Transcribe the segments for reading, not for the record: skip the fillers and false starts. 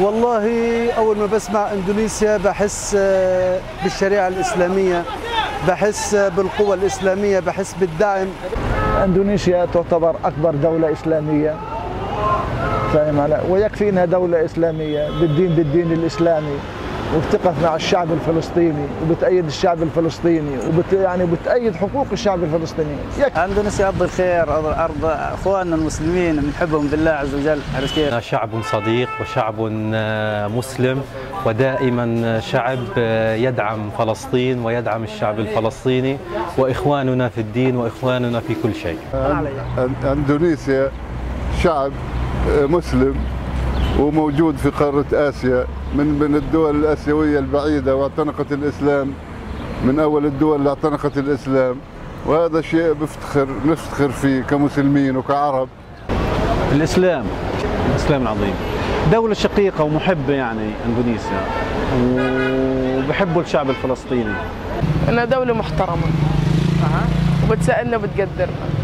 والله أول ما بسمع إندونيسيا بحس بالشريعة الإسلامية، بحس بالقوة الإسلامية، بحس بالدعم. إندونيسيا تعتبر أكبر دولة إسلامية، فاهم علي؟ ويكفي إنها دولة إسلامية بالدين الإسلامي، وبتقف مع الشعب الفلسطيني وبتأيد الشعب الفلسطيني يعني بتأيد حقوق الشعب الفلسطيني. اندونيسيا أرض الخير، أرض أخواننا المسلمين، بنحبهم بالله عز وجل. عرفت كيف؟ شعب صديق وشعب مسلم، ودائما شعب يدعم فلسطين ويدعم الشعب الفلسطيني، وإخواننا في الدين وإخواننا في كل شيء. اندونيسيا شعب مسلم وموجود في قارة آسيا، من الدول الآسيوية البعيدة، واعتنقت الإسلام، من أول الدول اللي اعتنقت الإسلام، وهذا شيء نفتخر فيه كمسلمين وكعرب. الإسلام العظيم، دولة شقيقة ومحبة يعني إندونيسيا، وبحبوا الشعب الفلسطيني. إنها دولة محترمة وبتسألنا وبتقدرنا.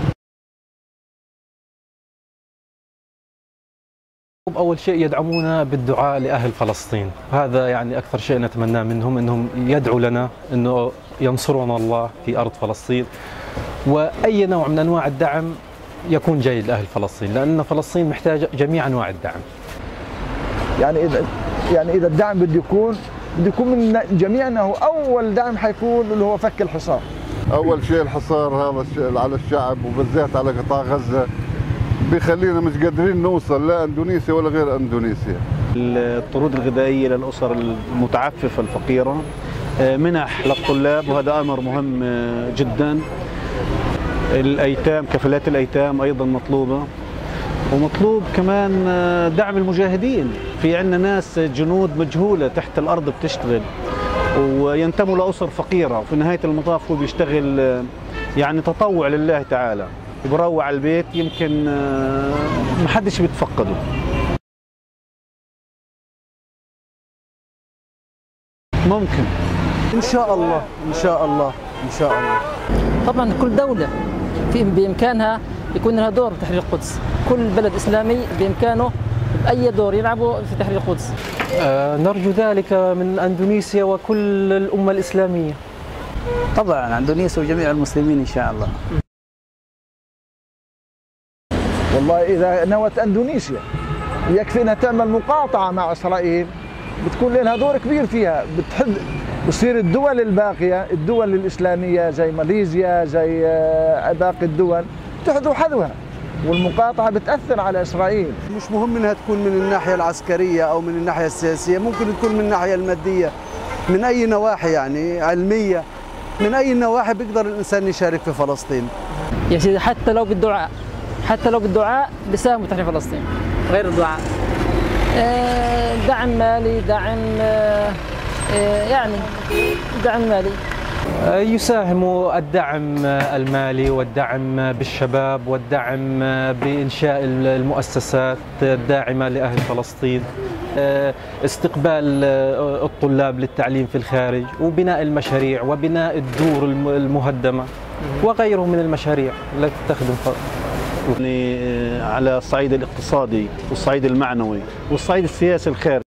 أول شيء يدعمونا بالدعاء لأهل فلسطين، هذا يعني أكثر شيء نتمناه منهم، أنهم يدعوا لنا أنه ينصرنا الله في أرض فلسطين، وأي نوع من أنواع الدعم يكون جيد لأهل فلسطين، لأن فلسطين محتاجة جميع أنواع الدعم. يعني إذا الدعم بده يكون من جميعنا، هو أول دعم حيكون اللي هو فك الحصار. أول شيء الحصار هذا على الشعب، وبالذات على قطاع غزة، بيخلينا مش قادرين نوصل لا اندونيسيا ولا غير اندونيسيا. الطرود الغذائية للاسر المتعففه الفقيرة، منح للطلاب وهذا امر مهم جدا. الايتام، كفالات الايتام ايضا مطلوبه، ومطلوب كمان دعم المجاهدين. في عندنا ناس جنود مجهولة تحت الارض بتشتغل وينتموا لاسر فقيرة، وفي نهاية المطاف هو بيشتغل يعني تطوع لله تعالى، بروح على البيت يمكن ما حدش بيتفقده. ممكن إن شاء الله، إن شاء الله، إن شاء الله. طبعا كل دولة في بإمكانها يكون لها دور في تحرير القدس، كل بلد إسلامي بإمكانه بأي دور يلعبه في تحرير القدس. نرجو ذلك من أندونيسيا وكل الأمة الإسلامية. طبعا أندونيسيا وجميع المسلمين إن شاء الله. والله إذا نوت أندونيسيا يكفي أنها تعمل مقاطعة مع إسرائيل، بتكون لها دور كبير فيها، بتحد بصير الدول الباقية، الدول الإسلامية زي ماليزيا زي باقي الدول تحذو حذوها، والمقاطعة بتأثر على إسرائيل. مش مهم أنها تكون من الناحية العسكرية أو من الناحية السياسية، ممكن تكون من الناحية المادية، من أي نواحي يعني علمية، من أي النواحي بيقدر الإنسان يشارك في فلسطين. يا سيدي حتى لو بالدعاء، حتى لو بالدعاء بيساهموا بتحرير فلسطين. غير الدعاء، دعم مالي، دعم يعني دعم مالي. يساهم الدعم المالي والدعم بالشباب والدعم بإنشاء المؤسسات الداعمة لأهل فلسطين، استقبال الطلاب للتعليم في الخارج، وبناء المشاريع وبناء الدور المهدمة وغيره من المشاريع التي تخدم يعني على الصعيد الاقتصادي والصعيد المعنوي والصعيد السياسي الخارجي.